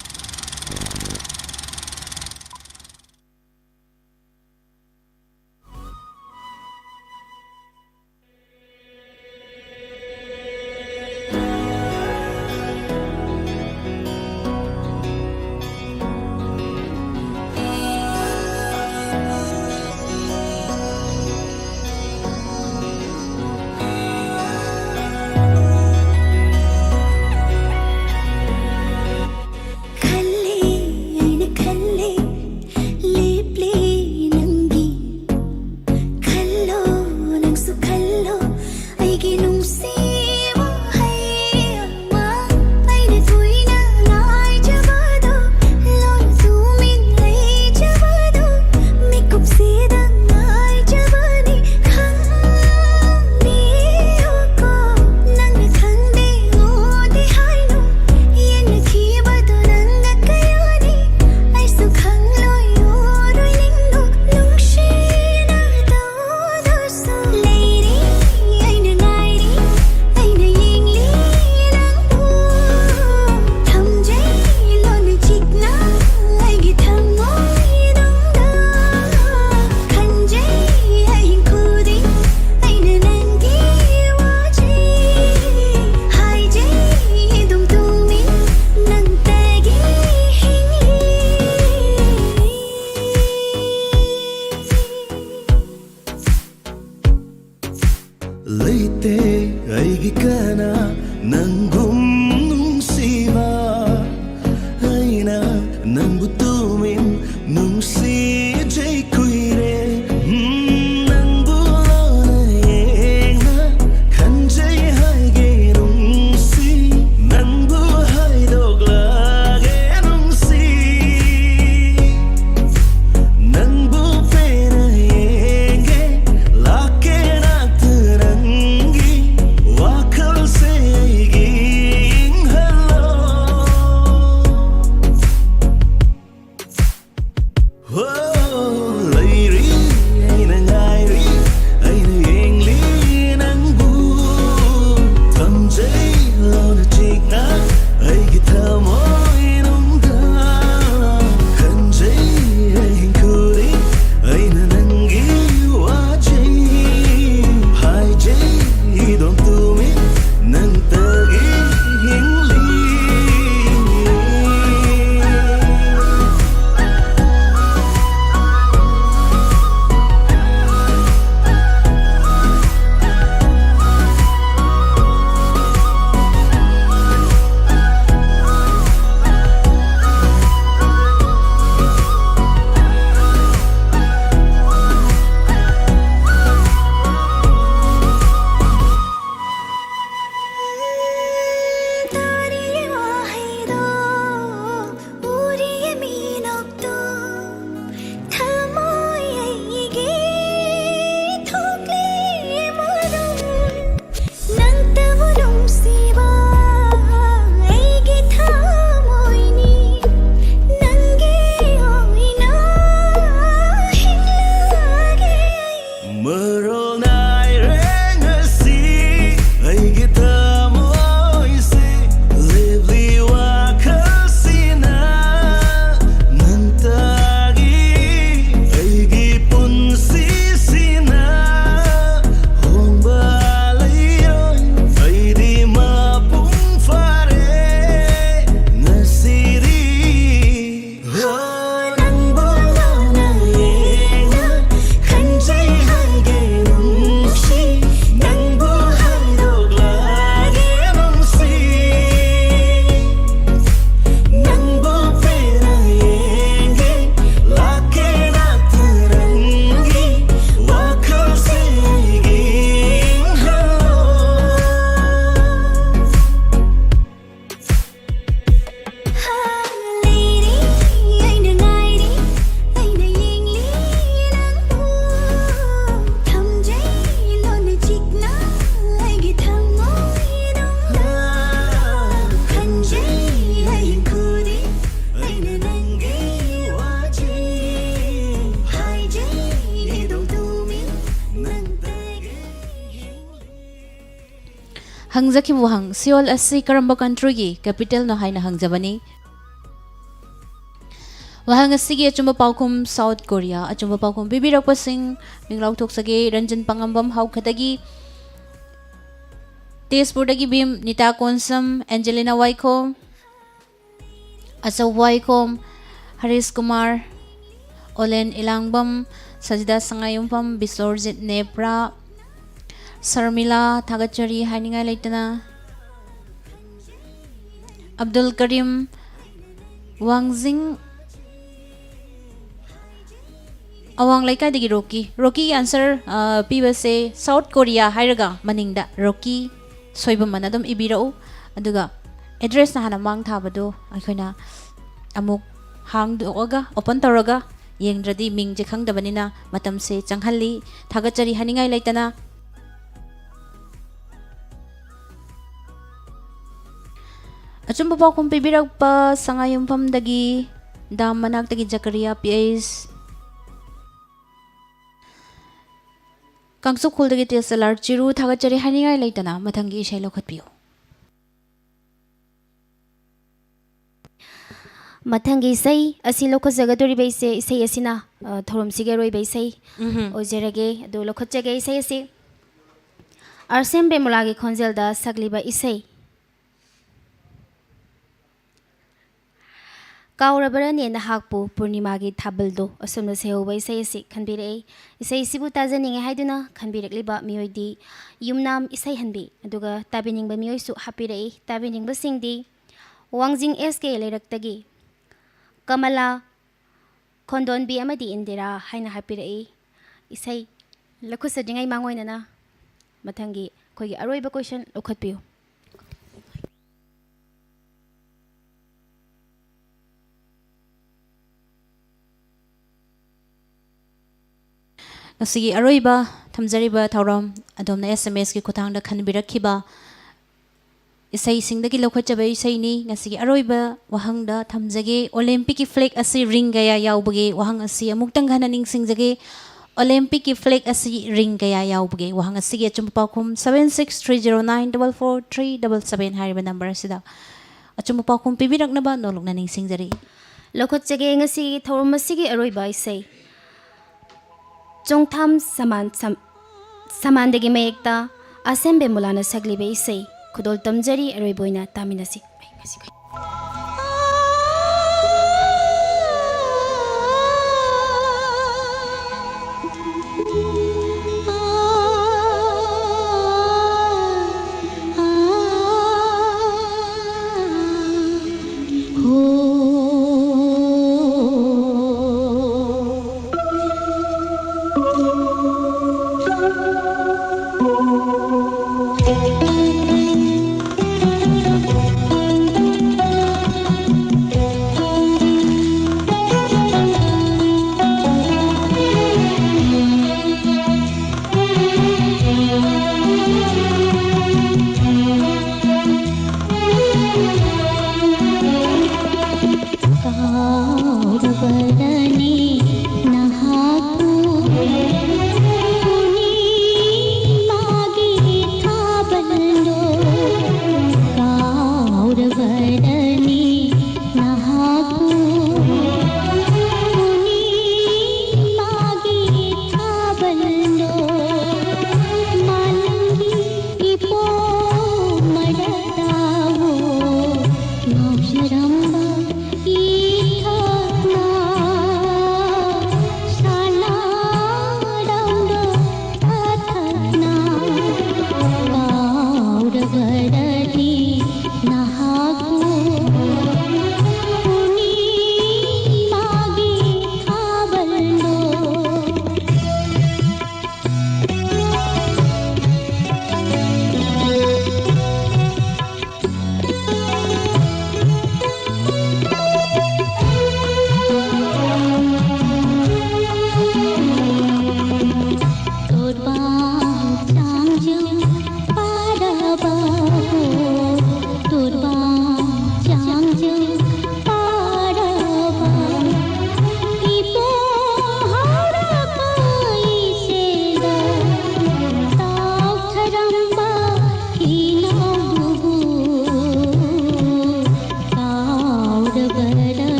ꯍꯪꯖꯈꯤꯕ ꯋꯥꯍꯪ, ꯁꯤꯑꯣꯜ ꯑꯁꯤ ꯀꯔꯝꯕ ꯀꯟꯇ꯭ꯔꯤꯒꯤ ꯀꯦꯄꯤꯇꯦꯜꯅꯣ ꯍꯥꯏꯅ ꯍꯪꯖꯕꯅꯤ꯫ ꯋꯥꯍꯪ ꯑꯁꯤꯒꯤ ꯑꯆꯨꯝꯕ ꯄꯥꯎꯈꯨꯝ, ꯁꯥꯎꯠ ꯀꯣꯔꯤꯌꯥ꯫ ꯑꯆꯨꯝꯕ ꯄꯥꯎꯈꯨꯝ ꯄꯤꯕꯤꯔꯛꯄꯁꯤꯡ ꯃꯤꯡ ꯂꯥꯎꯊꯣꯛꯆꯒꯦ꯫ ꯔꯟꯖꯟ ꯄꯥꯉꯝꯕꯝ ꯍꯧꯈꯗꯒꯤ, ꯇꯦꯖꯄꯨꯔꯗꯒꯤ ꯚꯤꯝ, ꯅꯤꯇꯥ ꯀꯣꯟꯁꯝ, ꯑꯦꯟꯖꯦꯂꯤꯅꯥ ꯋꯥꯏꯈꯣꯝ, ꯑꯆꯧꯕ ꯋꯥꯏꯈꯣꯝ, ꯍꯔꯤꯁ ꯀꯨꯃꯥꯔ, ꯑꯣꯂꯦꯟ ꯏꯂꯥꯡꯕꯝ, ꯁꯖꯤꯗꯥ ꯁꯉꯥꯏꯌꯨꯝꯐꯝ, ꯕꯤꯁꯣꯔꯖꯤꯠ ꯅꯦꯄ꯭ꯔꯥ, ꯁꯔꯃꯤꯂꯥ, ꯊꯥꯒꯠꯆꯔꯤ ꯍꯥꯏꯅꯤꯡꯉꯥꯏ ꯂꯩꯇꯅ, ꯑꯕꯗꯨꯜ ꯀꯔꯤꯝ, ꯋꯥꯡꯖꯤꯡ, ꯑꯋꯥꯡ ꯂꯩꯀꯥꯏꯗꯒꯤ ꯔꯣꯀꯤ꯫ ꯔꯣꯀꯤꯒꯤ ꯑꯟꯁꯔ, ꯑ, ꯄꯤꯕꯁꯦ ꯁꯥꯎꯠ ꯀꯣꯔꯤꯌꯥ ꯍꯥꯏꯔꯒ ꯃꯅꯤꯡꯗ ꯔꯣꯀꯤ ꯁꯣꯏꯕꯝ ꯑꯅ ꯑꯗꯨꯝ ꯏꯕꯤꯔꯛꯎ꯫ ꯑꯗꯨꯒ ꯑꯦꯗ꯭ꯔꯦꯁꯅ ꯍꯥꯟꯅ ꯃꯥꯡ ꯊꯥꯕꯗꯣ ꯑꯩꯈꯣꯏꯅ ꯑꯃꯨꯛ ꯍꯥꯡꯗꯣꯛꯑꯒ, ꯑꯣꯄꯟ ꯇꯧꯔꯒ ꯌꯦꯡꯗ꯭ꯔꯗꯤ ꯃꯤꯡꯁꯦ ꯈꯪꯗꯕꯅꯤꯅ ꯃꯇꯝꯁꯦ ꯆꯪꯍꯜꯂꯤ꯫ ꯊꯥꯒꯠꯆꯔꯤ ꯍꯥꯏꯅꯤꯡꯉꯥꯏ ꯂꯩꯇꯅ꯫ ꯑꯆꯨꯝꯕ ꯄꯥꯎꯈꯨꯝ ꯄꯤꯕꯤꯔꯛꯄ ꯁꯉꯥꯏꯌꯨꯝꯐꯝꯗꯒꯤ ꯗꯥꯝ ꯃꯅꯥꯛꯇꯒꯤ ꯖꯀꯔꯤꯌꯥ ꯄꯤ ꯑꯩꯆ꯫ ꯀꯥꯡꯆꯨꯈꯣꯜꯗꯒꯤ ꯇꯦꯖ ꯑꯦꯜ ꯑꯥꯔ ꯆꯤꯔꯨ, ꯊꯥꯒꯠꯆꯔꯤ ꯍꯥꯏꯅꯤꯡꯉꯥꯏ ꯂꯩꯇꯅ ꯃꯊꯪꯒꯤ ꯏꯁꯩ ꯂꯧꯈꯠꯄꯤꯌꯨ꯫ ꯃꯊꯪꯒꯤ ꯏꯁꯩ ꯑꯁꯤ ꯂꯧꯈꯠꯆꯒꯗꯧꯔꯤꯕ ꯏꯁꯩ, ꯏꯁꯩ ꯑꯁꯤꯅ, ꯑ, ꯊꯧꯔꯝꯁꯤꯒꯤ ꯑꯔꯣꯏꯕ ꯏꯁꯩ ꯎꯝꯍꯨꯝ꯫ ꯑꯣꯏꯖꯔꯒꯦ꯫ ꯑꯗꯨ ꯂꯧꯈꯠꯆꯒꯦ ꯏꯁꯩ ꯑꯁꯤ ꯑꯥꯔ ꯁꯤ ꯑꯦꯝ ꯕꯦꯃꯣꯂꯥꯒꯤ ꯈꯣꯟꯖꯦꯜꯗ ꯁꯛꯂꯤꯕ ꯏꯁꯩ ꯀꯥꯎꯔꯕ꯭ꯔꯅꯦ ꯅꯍꯥꯛꯄꯨ ꯄꯨꯔꯅꯤꯃꯥꯒꯤ ꯊꯥꯕꯜꯗꯣ, ꯑꯁꯨꯝꯅ ꯁꯩꯍꯧꯕ ꯏꯁꯩ ꯑꯁꯤ ꯈꯟꯕꯤꯔꯛꯏ꯫ ꯏꯁꯩꯁꯤꯕꯨ ꯇꯥꯖꯅꯤꯡꯉꯦ ꯍꯥꯏꯗꯨꯅ ꯈꯟꯕꯤꯔꯛꯂꯤꯕ ꯃꯤꯑꯣꯏꯗꯤ ꯌꯨꯝꯅꯥꯝ ꯏꯁꯩꯍꯟꯕꯤ, ꯑꯗꯨꯒ ꯇꯥꯕꯤꯅꯤꯡꯕ ꯃꯤꯑꯣꯏꯁꯨ ꯍꯥꯞꯄꯤꯔꯛꯏ꯫ ꯇꯥꯕꯤꯅꯤꯡꯕꯁꯤꯡꯗꯤ ꯋꯥꯡꯖꯤꯡ ꯑꯦꯁ ꯀꯦ ꯂꯩꯔꯛꯇꯒꯤ ꯀꯃꯂꯥ, ꯈꯣꯟꯗꯣꯟꯕꯤ ꯑꯃꯗꯤ ꯏꯟꯗꯤꯔꯥ ꯍꯥꯏꯅ ꯍꯥꯞꯄꯤꯔꯛꯏ꯫ ꯏꯁꯩ ꯂꯧꯈꯠꯆꯗ꯭ꯔꯤꯉꯩ ꯃꯥꯡꯑꯣꯏꯅꯅ ꯃꯊꯪꯒꯤ ꯑꯩꯈꯣꯏꯒꯤ ꯑꯔꯣꯏꯕ ꯀꯣꯏꯁꯟ ꯂꯧꯈꯠꯄꯤꯌꯨ꯫ ꯉꯁꯤꯒꯤ ꯑꯔꯣꯏꯕ ꯊꯝꯖꯔꯤꯕ ꯊꯧꯔꯝ, ꯑꯗꯣꯝꯅ ꯑꯦꯁ ꯑꯦꯝ ꯑꯦꯁꯀꯤ ꯈꯨꯠꯊꯥꯡꯗ ꯈꯟꯕꯤꯔꯛꯈꯤꯕ ꯏꯁꯩꯁꯤꯡꯗꯒꯤ ꯂꯧꯈꯠꯆꯕ ꯏꯁꯩꯅꯤ꯫ ꯉꯁꯤꯒꯤ ꯑꯔꯣꯏꯕ ꯋꯥꯍꯪꯗ ꯊꯝꯖꯒꯦ, ꯑꯣꯂꯦꯝꯄꯤꯛꯀꯤ ꯐ꯭ꯂꯦꯒ ꯑꯁꯤ ꯔꯤꯡ ꯀꯌꯥ ꯌꯥꯎꯕꯒꯦ? ꯋꯥꯍꯪ ꯑꯁꯤ ꯑꯃꯨꯛꯇꯪ ꯍꯟꯅ ꯅꯤꯡꯁꯤꯡꯖꯒꯦ, ꯑꯣꯂꯦꯝꯄꯤꯛꯀꯤ ꯐ꯭ꯂꯦꯒ ꯑꯁꯤ ꯔꯤꯡ ꯀꯌꯥ ꯌꯥꯎꯕꯒꯦ? ꯋꯥꯍꯪ ꯑꯁꯤꯒꯤ ꯑꯆꯨꯝꯕ ꯄꯥꯎꯈꯨꯝ seven six three zero nine double four three double seven ꯍꯥꯏꯔꯤꯕ ꯅꯝꯕꯔ ꯑꯁꯤꯗ ꯑꯆꯨꯝꯕ ꯄꯥꯎꯈꯨꯝ ꯄꯤꯕꯤꯔꯛꯅꯕ ꯅꯣꯂꯨꯛꯅ ꯅꯤꯡꯁꯤꯡꯖꯔꯤ꯫ ꯂꯧꯈꯠꯆꯒꯦ ꯉꯁꯤꯒꯤ ꯊꯧꯔꯝ ꯑꯁꯤꯒꯤ ꯑꯔꯣꯏꯕ ꯏꯁꯩ꯫ ꯆꯣꯡꯊꯥꯝ ꯁꯃꯥꯟ ꯁꯝ-, ꯁꯃꯥꯟꯗꯒꯤ ꯃꯌꯦꯛꯇ ꯑꯁꯦꯝꯕꯦ ꯃꯨꯂꯥꯅ ꯁꯛꯂꯤꯕ ꯏꯁꯩ ꯈꯨꯗꯣꯜ ꯇꯝꯖꯔꯤ꯫ ꯑꯔꯣꯏꯕ ꯑꯣꯏꯅ ꯇꯥꯃꯤꯟꯅꯁꯤ꯫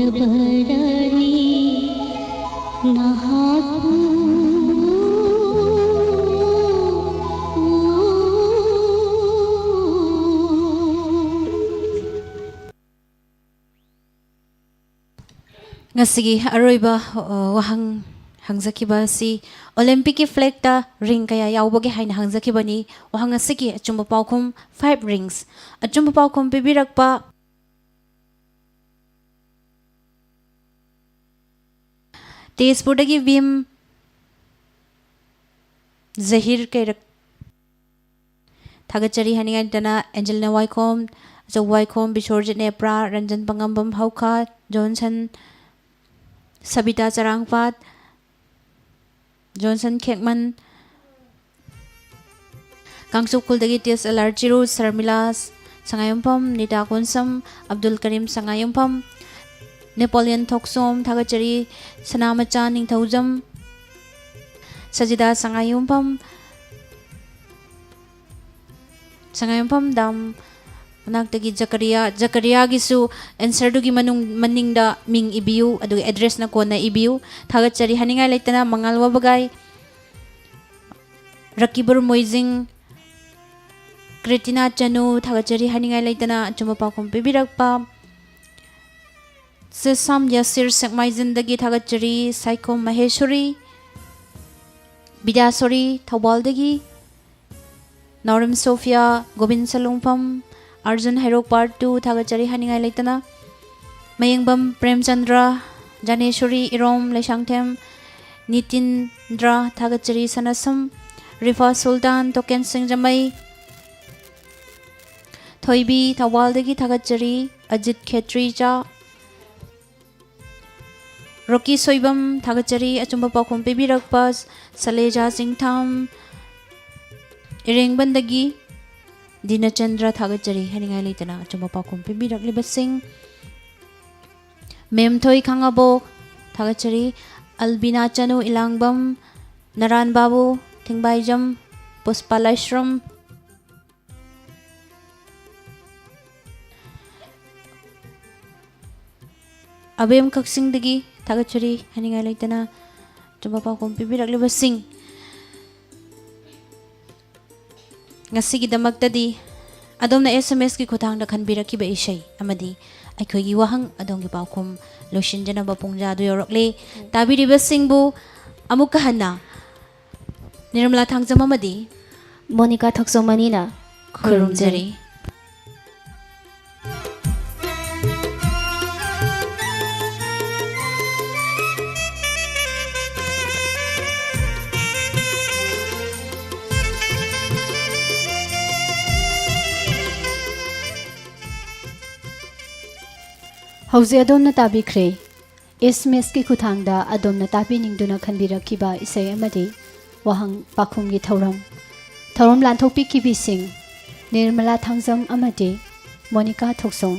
ꯕꯔꯥꯅꯤ ꯅꯍꯥꯛꯄꯨ꯫ ꯉꯁꯤꯒꯤ ꯑꯔꯣꯏꯕ, ꯑ, ꯋꯥꯍꯪ ꯍꯪꯖꯈꯤꯕ ꯑꯁꯤ ꯑꯣꯂꯦꯝꯄꯤꯛꯀꯤ ꯐ꯭ꯂꯦꯛꯇ ꯔꯤꯡ ꯀꯌꯥ ꯌꯥꯎꯕꯒꯦ ꯍꯥꯏꯅ ꯍꯪꯖꯈꯤꯕꯅꯤ꯫ ꯋꯥꯍꯪ ꯑꯁꯤꯒꯤ ꯑꯆꯨꯝꯕ ꯄꯥꯎꯈꯨꯝ five rings꯫ ꯑꯆꯨꯝꯕ ꯄꯥꯎꯈꯨꯝ ꯄꯤꯕꯤꯔꯛꯄ ꯇꯦꯖꯄꯨꯔꯗꯒꯤ ꯚꯤꯝ ꯖꯍꯤꯔ ꯀꯩꯔꯛ꯫ ꯊꯥꯒꯠꯆꯔꯤ ꯍꯥꯏꯅꯤꯡꯉꯥꯏ ꯂꯩꯇꯅ ꯑꯦꯟꯖꯦꯂꯤꯅꯥ ꯋꯥꯏꯈꯣꯝ, ꯑꯆꯧꯕ ꯋꯥꯏꯈꯣꯝ, ꯕꯤꯁꯣꯔꯖꯤꯠ ꯅꯦꯄ꯭ꯔꯥ, ꯔꯟꯖꯟ ꯄꯪꯉꯝꯕꯝ ꯍꯧꯈꯥ, ꯖꯣꯟꯁꯟ, ꯁꯕꯤꯇꯥ ꯆꯔꯥꯡꯄꯥꯠ, ꯖꯣꯟꯁꯟ ꯈꯦꯛꯃꯟ, ꯀꯥꯡꯆꯨꯞ ꯈꯨꯜꯗꯒꯤ ꯇꯤ ꯑꯦꯁ ꯑꯦꯜ ꯑꯥꯔ ꯆꯤꯔꯨ, ꯁꯔꯃꯤꯂꯥ ꯁꯉꯥꯏꯌꯨꯝꯐꯝ, ꯅꯤꯇꯥ ꯀꯣꯟꯁꯝ, ꯑꯕꯗꯨꯜ ꯀꯔꯤꯝ ꯁꯉꯥꯏꯌꯨꯝꯐꯝ, ꯅꯦꯄꯣꯂꯤꯌꯟ ꯊꯣꯛꯆꯣꯝ, ꯊꯥꯒꯠꯆꯔꯤ, ꯁꯅꯥꯃꯆꯥ ꯅꯤꯡꯊꯧꯖꯝ, ꯁꯖꯤꯗꯥ ꯁꯉꯥꯏꯌꯨꯝꯐꯝ, ꯁꯉꯥꯏꯌꯨꯝꯐꯝ ꯗꯥꯝ ꯃꯅꯥꯛꯇꯒꯤ ꯖꯀꯔꯤꯌꯥ, ꯖꯀꯔꯤꯌꯥꯒꯤꯁꯨ ꯑꯦꯟꯁꯔꯗꯨꯒꯤ ꯃꯅꯨꯡ, ꯃꯅꯤꯡꯗ ꯃꯤꯡ ꯏꯕꯤꯌꯨ, ꯑꯗꯨꯒ ꯑꯦꯗ꯭ꯔꯦꯁꯅ ꯀꯣꯟꯅ ꯏꯕꯤꯌꯨ꯫ ꯊꯥꯒꯠꯆꯔꯤ꯫ ꯍꯥꯏꯅꯤꯡꯉꯥꯏ ꯂꯩꯇꯅ ꯃꯉꯥꯜ ꯋꯥꯕꯒꯥꯏ, ꯔꯀꯤꯕꯨꯔ ꯃꯣꯏꯖꯤꯡ, ꯀ꯭ꯔꯤꯇꯤꯅꯥ ꯆꯅꯨ, ꯊꯥꯒꯠꯆꯔꯤ꯫ ꯍꯥꯏꯅꯤꯡꯉꯥꯏ ꯂꯩꯇꯅ ꯑꯆꯨꯝꯕ ꯄꯥꯎꯈꯨꯝ ꯄꯤꯕꯤꯔꯛꯄ ꯁꯤꯁꯥꯝ ꯌꯥꯁꯤꯔ ꯁꯦꯛꯃꯥꯏꯖꯤꯟꯗꯒꯤ ꯊꯥꯒꯠꯆꯔꯤ꯫ ꯁꯥꯏꯈꯣꯝ ꯃꯍꯦꯁꯣꯔꯤ, ꯕꯤꯗ꯭ꯌꯥꯁꯣꯔꯤ ꯊꯧꯕꯥꯜꯗꯒꯤ, ꯅꯥꯎꯔꯦꯝ ꯁꯣꯐꯤꯌꯥ, ꯒꯣꯕꯤꯟ ꯁꯂꯨꯡꯐꯝ, ꯑꯥꯔꯖꯨꯟ ꯍꯩꯔꯣꯛ part two, ꯊꯥꯒꯠꯆꯔꯤ ꯍꯥꯏꯅꯤꯡꯉꯥꯏ ꯂꯩꯇꯅ꯫ ꯃꯌꯦꯡꯕꯝ ꯄ꯭ꯔꯦꯝꯆꯟꯗ꯭ꯔ, ꯖꯥꯅꯦꯁꯣꯔꯤ ꯏꯔꯣꯝ ꯂꯩꯁꯥꯡꯊꯦꯝ, ꯅꯤꯇꯤꯟꯗ꯭ꯔ, ꯊꯥꯒꯠꯆꯔꯤ ꯁꯅꯥꯁꯝ, ꯔꯤꯐꯥ ꯁꯨꯜꯇꯥꯟ, ꯇꯣꯀꯦꯟ ꯁꯤꯡꯖꯃꯩ, ꯊꯣꯏꯕꯤ ꯊꯧꯕꯥꯜꯗꯒꯤ ꯊꯥꯒꯠꯆꯔꯤ, ꯑꯖꯤꯠ ꯈꯦꯇ꯭ꯔꯤꯆꯥ, ꯔꯣꯀꯤ ꯁꯣꯏꯕꯝ, ꯊꯥꯒꯠꯆꯔꯤ꯫ ꯑꯆꯨꯝꯕ ꯄꯥꯎꯈꯨꯝ ꯄꯤꯕꯤꯔꯛꯄ ꯁꯂꯦꯖꯥ ꯆꯤꯡꯊꯥꯝ, ꯏꯔꯦꯡꯕꯟꯗꯒꯤ ꯗꯤꯅꯆꯟꯗ꯭ꯔ, ꯊꯥꯒꯠꯆꯔꯤ ꯍꯥꯏꯅꯤꯡꯉꯥꯏ ꯂꯩꯇꯅ ꯑꯆꯨꯝꯕ ꯄꯥꯎꯈꯨꯝ ꯄꯤꯕꯤꯔꯛꯂꯤꯕꯁꯤꯡ꯫ ꯃꯦꯝꯊꯣꯏ ꯈꯥꯉꯕꯣꯛ, ꯊꯥꯒꯠꯆꯔꯤ꯫ ꯑꯜꯕꯤꯅꯥ ꯆꯅꯨ ꯏꯂꯥꯡꯕꯝ, ꯅꯔꯥꯟ ꯕꯥꯕꯨ ꯊꯤꯡꯕꯥꯏꯖꯝ, ꯄꯨꯁꯄꯥ ꯂꯥꯏꯁ꯭ꯔꯝ, ꯑꯕꯦꯝ ꯀꯛꯆꯤꯡꯗꯒꯤ ꯊꯥꯒꯠꯆꯔꯤ ꯍꯥꯏꯅꯤꯡꯉꯥꯏ ꯂꯩꯇꯅ ꯑꯆꯨꯝꯕ ꯄꯥꯎꯈꯨꯝ ꯄꯤꯕꯤꯔꯛꯂꯤꯕꯁꯤꯡ꯫ ꯉꯁꯤꯒꯤꯗꯃꯛꯇꯗꯤ ꯑꯗꯣꯝꯅ ꯑꯦꯁ ꯑꯦꯝ ꯑꯦꯁꯀꯤ ꯈꯨꯠꯊꯥꯡꯗ ꯈꯟꯕꯤꯔꯛꯈꯤꯕ ꯏꯁꯩ ꯑꯃꯗꯤ ꯑꯩꯈꯣꯏꯒꯤ ꯋꯥꯍꯪ ꯑꯗꯣꯝꯒꯤ ꯄꯥꯎꯈꯨꯝ ꯂꯣꯏꯁꯤꯟꯖꯅꯕ ꯄꯨꯡꯖꯥꯗꯨ ꯌꯧꯔꯛꯂꯦ꯫ ꯇꯥꯕꯤꯔꯤꯕꯁꯤꯡꯕꯨ ꯑꯃꯨꯛꯀ ꯍꯟꯅ ꯅꯤꯔꯃꯂꯥ ꯊꯥꯡꯖꯝ ꯑꯃꯗꯤ ꯃꯣꯅꯤꯀꯥ ꯊꯣꯛꯆꯣꯝ ꯑꯅꯤꯅ ꯈꯨꯔꯨꯝꯖꯔꯤ꯫ ꯍꯧꯖꯤꯛ ꯑꯗꯣꯝꯅ ꯇꯥꯕꯤꯈ꯭ꯔꯦ ꯑꯦꯁ ꯑꯦꯝ ꯑꯦꯁꯀꯤ ꯈꯨꯠꯊꯥꯡꯗ ꯑꯗꯣꯝꯅ ꯇꯥꯕꯤꯅꯤꯡꯗꯨꯅ ꯈꯟꯕꯤꯔꯛꯈꯤꯕ ꯏꯁꯩ ꯑꯃꯗꯤ ꯋꯥꯍꯪ ꯄꯥꯎꯈꯨꯝꯒꯤ ꯊꯧꯔꯝ꯫ ꯊꯧꯔꯝ ꯂꯥꯟꯊꯣꯛꯄꯤꯈꯤꯕꯤꯁꯤꯡ ꯅꯤꯔꯃꯂꯥ ꯊꯥꯡꯖꯝ ꯑꯃꯗꯤ ꯃꯣꯅꯤꯀꯥ ꯊꯣꯛꯆꯣꯝ꯫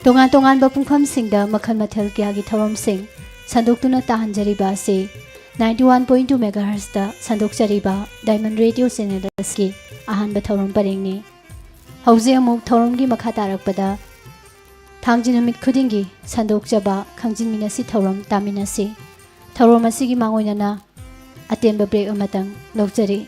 ꯇꯣꯉꯥꯟ ꯇꯣꯉꯥꯟꯕ ꯄꯨꯡꯐꯝꯁꯤꯡꯗ ꯃꯈꯜ ꯃꯊꯦꯜ ꯀꯌꯥꯒꯤ ꯊꯧꯔꯝꯁꯤꯡ ꯁꯟꯗꯣꯛꯇꯨꯅ ꯇꯥꯍꯟꯖꯔꯤꯕ ꯑꯁꯤ ninety one point two megahertzꯇ ꯁꯟꯗꯣꯛꯆꯔꯤꯕ Diamond Radio channel ꯑꯁꯤꯒꯤ ꯑꯍꯥꯟꯕ ꯊꯧꯔꯝ ꯄꯔꯦꯡꯅꯤ꯫ ꯍꯧꯖꯤꯛ ꯑꯃꯨꯛ ꯊꯧꯔꯝꯒꯤ ꯃꯈꯥ ꯇꯥꯔꯛꯄꯗ ꯊꯥꯡꯖ ꯅꯨꯃꯤꯠ ꯈꯨꯗꯤꯡꯒꯤ ꯁꯟꯗꯣꯛꯆꯕ ꯈꯪꯖꯤꯟꯃꯤꯟꯅꯁꯤ ꯊꯧꯔꯝ ꯇꯥꯃꯤꯟꯅꯁꯤ꯫ ꯊꯧꯔꯝ ꯑꯁꯤꯒꯤ ꯃꯥꯡꯑꯣꯏꯅꯅ ꯑꯇꯦꯟꯕ break ꯑꯃꯇꯪ ꯂꯧꯖꯔꯤ꯫